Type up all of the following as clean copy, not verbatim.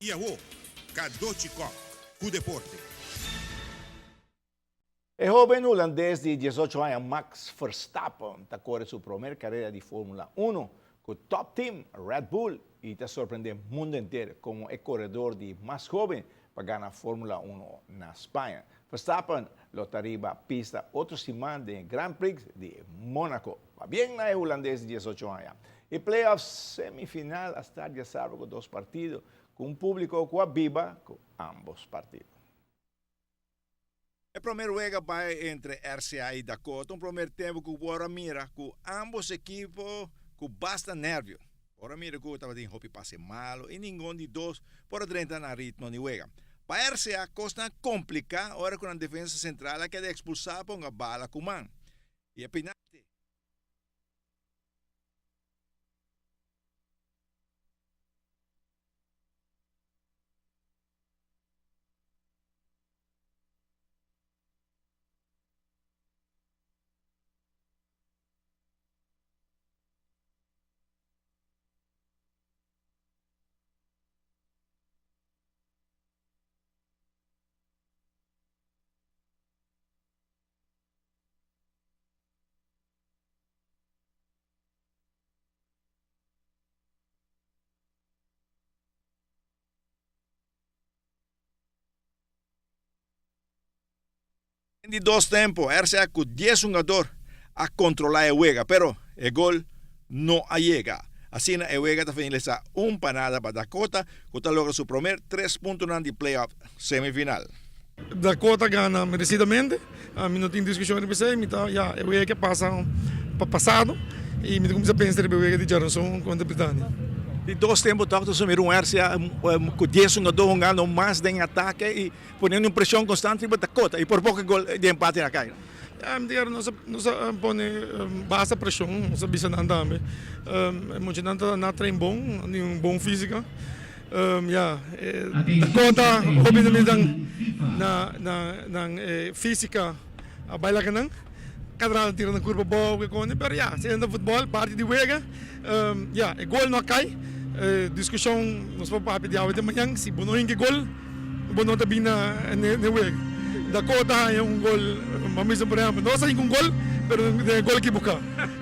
I awo, Cadochi Kock ku deporte. E hoben hulandes di diesocho aña Max Verstappen ta kore su promer karera di Formula Uno ku top team Red Bull i ta sorprende mundo henter komo e koredor di mas hoben pa gana Formula Uno na Spaña. Verstappen lo ta riba pista otro siman den e Grand Prix di Monaco. Pabien na e hulandes di diesocho aña. E playoffs semifinal a start diasabra ku dos partido, ku un publiko ku a biba ku ambos partido. E promer wega bai entre RCA i Dakota, un promer tempu ku por a mira ku ambos ekipo ku basta nervio. Por a mira ku tabatin hopi pase malo i ningun di dos por a drenta na ritmo di wega. Pa RCA kosnan a kompliká ora ku nan defensa sentral a keda ekspulsá pa un bala ku man i e penalti. Den di dos tempo RCA cu dies hungador a controla e wega pero e gol no a yega. Asina e wega ta finalisa un pa nada pa Dakota cu ta logra su promer tres puntonan di playoff semifinal. Dakota gana merecidamente, mi no tin discusion riba esey, mi ta ya e wega ke pasa pa pasado y mi ta cuminsa pensa riba e wega di djaranson contra Britania. Di dos tempo tok ta sumir un RCA cu dies hungador hungando mas den atake y poniendo un presion constante riba Dakota y por poco e gol di empate a cay. Ya mi ta kere nos nos a pone basta presion, nos a bisa nan tambe, e muchanan ta na train bon, nan tin un bon fisica. Ya, ta konta hopi na mi na na nan físika a bai laga nan. Kada rato tira nan kurpa abou ke koni, pero ya, asina ta futbòl, parti di wega. Ya, e gol no a kai. Diskushon nos por papia di awe te mañan, si bo no hinka e gol, bo no ta bin na e wega. Dakota haña un gol, bo mester por ehèmpel, nos a hinka un gol, pero den e gol ekiboká.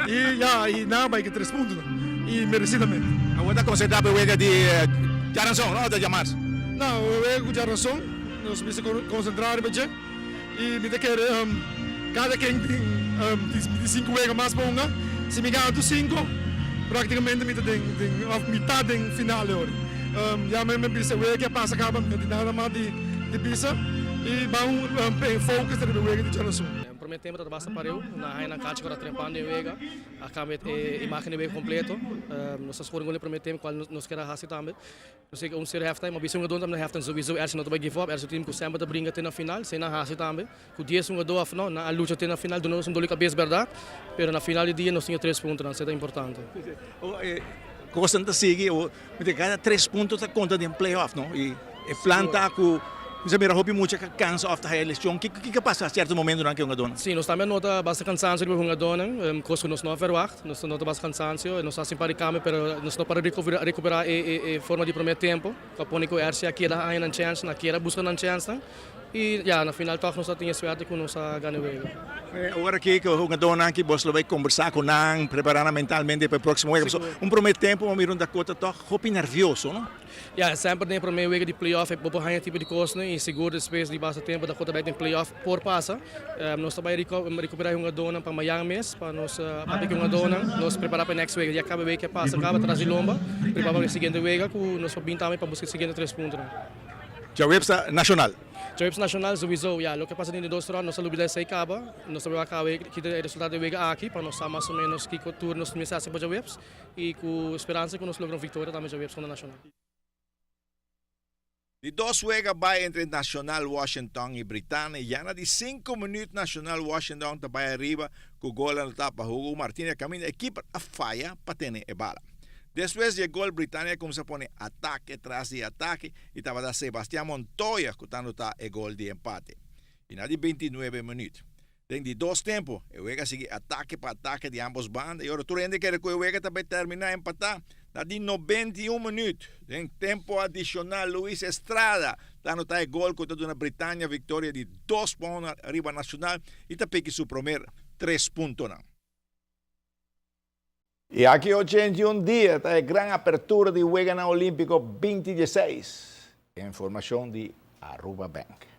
I ya, i nan a bai ku e tres puntonan, i meresidamente. Awor ta konsentrá pa e wega di djaranson, no? Òf djamars? No, e wega ku djaranson, nos mester konsentrá riba dje. I mi ta kere kada ken tin mi tin sinku wega mas pa hunga. Si mi gana tur sinku, praktikamente mi ta den den òf mitá den final e ora. Ya mi bisa e wega ke a pasa kaba, mi no tin nada mas di bisa i ban focus riba e wega di djarasun. Den prome tempo ta basta pareu, na haña nan kachi ku ta trempando e wega, a kambia e imagen di wega kompleto. Nos a skor un gol den prome tempo kual nos kier a hasi tambe. Nos yega un ser halftime, ma bisa hungadó tambe na halftime souiso RC no ta bai give up, RC team ku semper ta bringa te na final, esei nan hasi tambe, ku dies hungadó of no, nan a lucha te na final, duna nos un doli kabes bèrdat, pero na final di dia nos tin e tres puntonan, esei ta importante. Kosnan ta sigui, kada tres punto ta konta den playoff no, i e plan ta ku Mi sa mira hopi mucha ka kansa òf ta haya lesion. Kiko kiko a pasa sierto momentonan ku e hungadónan? Sí, nos tambe a nota basta kansansio riba e hungadónan, kos ku nos no a verwagt. Nos ta nota basta kansansio, nos a hasi un par di kambio pero nos no para rekuperá e forma di promé tempu ku a pone ku RCA keda haña nan chèns, nan keda buska nan chènsnan i ya na final tòg nos a tin e suerte ku nos a gana e wega. Awor aki ku e hungadónan aki bos lo bai kombersá ku nan, prepará nan mentalmente pa e próksimo wega. Pasobra un promé tempu bo mira un Dakota tòg hopi nervioso, no? Ya, semper den e prome wega di playoff bo por haña tipo di kosnan i sigur despues di basta tempu Dakota bai den playoff por pasa. Nos ta bai rekupera e hungadónan pa mayan mes pa nos papia ku e hungadónan nos prepara pa e next wega. Ya kaba e wega ke pasa kaba tras di lomba prepara pa e siguiente wega ku nos por bin tambe pa buska e siguiente tres puntonan. Djaweps ta nashonal. Djaweps nashonal souiso, ya. Loke pasa den di dos rònt nos a lubida esei kaba. Nos ta bai wak awe kita e resultado di e wega aki pa nos sa mas o menos kiko tur nos mester hasi pa djaweps. I ku speransa ku nos logra un viktoria tambe djaweps kontra Nacional. Di dos wega bai entre Nacional Washington i Britania. Ya na di sinku minüt Nacional Washington ta bai ariba ku gol anotá pa Hugo Martinez kaminda e kiper a faya pa tene e bala. Despues di e gol Britania a kumsa pone atake tras di atake i tabata Sebastian Montoya ku ta anotá e gol di empate. I na di bintinuebe minüt Den di dos tempu, e wega a sigui atake pa atake di ambos banda i ora tur hende kere ku e wega ta bai terminá empatá. Na di 91 minuut, den tempo adicional, Luis Estrada ta anota e gol cu ta duna Britannia victoria di 2-1 riba Nacional y ta piki su prome 3 punto. Y aki 81 dia ta e gran apertura di Wega Olimpico 2016. Informacion di Aruba Bank.